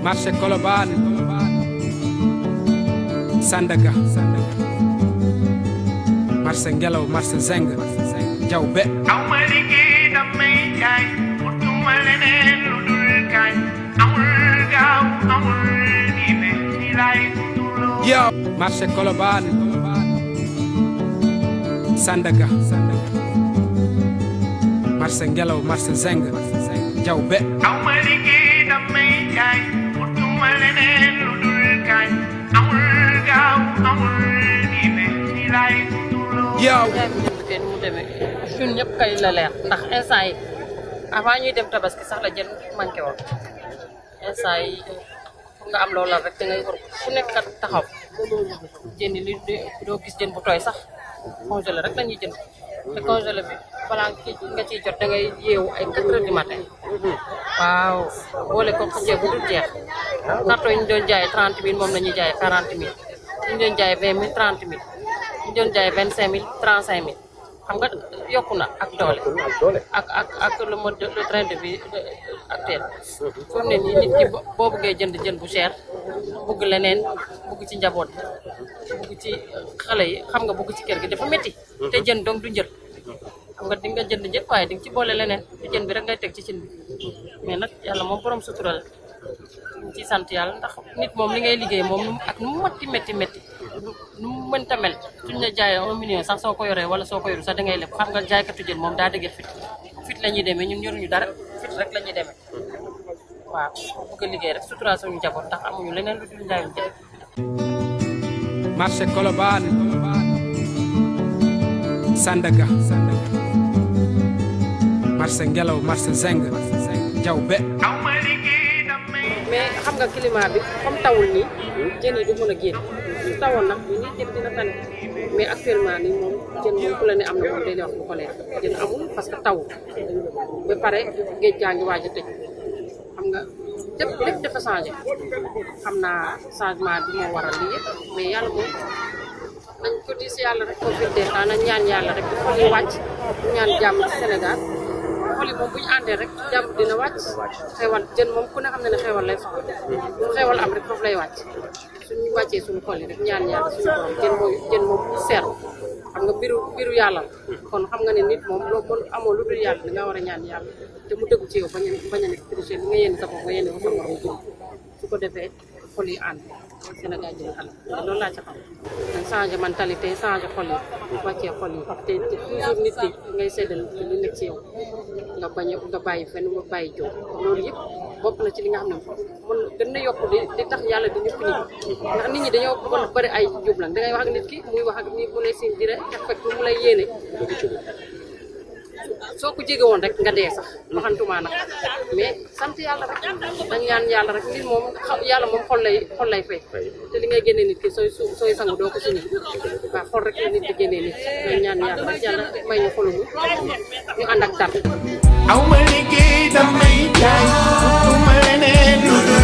marché Colobane Sandaga marché Ngelaw marché Zeng Jaw be awma liggéey damay jaay utuma leneen lu dul kaay amul gaaw amul diine ni laay tuloo yo marché Colobane Sandaga marché Ngelaw marché Zeng Jaw be awma liggéey damay jaay utuma leneen lu dul kaay amul gaaw amul diine ni laay tuloo yo jën mu demee ñun ñëpp kay la leer ndax instant yi avant ñuy dem tabaski sax la jën manqué woon instant yi nga am loolu rek da ngay war fu nekk taxaw jën li doo gis jën bu tooy sax congelé rek la ñuy jënd te congelé bi balaa nga ciy jot da ngay yeewu ay 4 heures du matin waaw boole ko xëjee bu dul jeex carton yi ñu doon jaayee 30 000 moom la ñuy jaayee 40 000 ñu doon jaayee 20 000 30 000 ñu doon jaayee 25 000 35 000 xam nga yokku na ak doole ak le mode le train de vie actuel fu mu ne nii nit ki boo bëggee jën bu cher bëgg leneen bëgg ci njaboot bëgg ci xale yi xam nga bëgg ci kër gi dafa métti te jën donc du njël xam nga di nga jënd njël waaye di nga ci boole leneen te jën bi rek ngay teg ci cin bi mais nag yàlla moom borom sutura la ñu ci sant yàlla ndax nit moom li ngay liggéey moom ak nu mu métti nu mu mënta mel suñ la jaayee 1 million sax soo ko yoree wala soo ko yoru sax da ngay leb xam nga jaaykatu jën moom daa dëgër fit la ñuy demee ñun yoruñu dara fit rek la ñuy demee waaw bëgg a liggéey rek sutura suñu njaboot ndax amuñu leneen lu dul njaayum jën marché Colobane Sandaga marché Ngelaw marché Zeng Jaw be awma liggéey damay mais xam nga climat bi comme tawul nii jën yi du mën a génn su tawoon nag ñu nii jën dina tane mais actuellement nii moom jën moom ku la ne am na moom day wax bu ko leer jën amul parce que tawul ba pare géej gaa ngi waaj a tëj xam nga lépp dafa changé xam naa changement bi moo waral lii yëpp mais yàlla moom nañ ko di si yàlla rek confirmé na ñaan yàlla rek xol yi wàcc ñaan jàmm ci Sénégal xol yi moom bu ñu àndee rek jàmm dina wàcc xewal jën moom ku ne xam ne ne xewal lay soxla bu xewal am rek foofu lay wàcc suñu wàccee suñu xol yi rek ñaan yàlla suñu borom jën moom seer xam nga biru yàlla kon xam nga ne nit moom loo kon amoo lu dul yàlla da nga war a ñaan yàlla te mu dëggu ci yow bañ a nekk tricher li nga yéene sa bopp nga yéene ko sa borom jëm su ko defee xol yi ànd Sénégal jëm kanam loolu laa ci xam dañ changé mentalité changé xol yi wàccee xol yi te toujours nit ki ngay seddal li nekk ci yow nga bàyyi fenn nga bàyyi jóg loolu yëpp bokk na ci li nga xam ne mën gën na yokk di tax yàlla di ñëpp nit ndax nit ñi dañoo bon bëri ay jublang dangay wax ak nit ki muy wax ak ni mu lay sin dire fekk mu lay yéene soo ko jege woon rek nga dee sax waxantuma nag mais sant yàlla rek dañ ñaan yàlla rek nit moom yàlla moom xol lay fay te li ngay génnee nit ki sooy sangu doo ko suñu waaw xol rek la nit di génnee nit dañ ñaan yàlla rek yàlla may ñu xolu ñu ànd ak dal awma liggéey damay jaay utuma leneen lu dul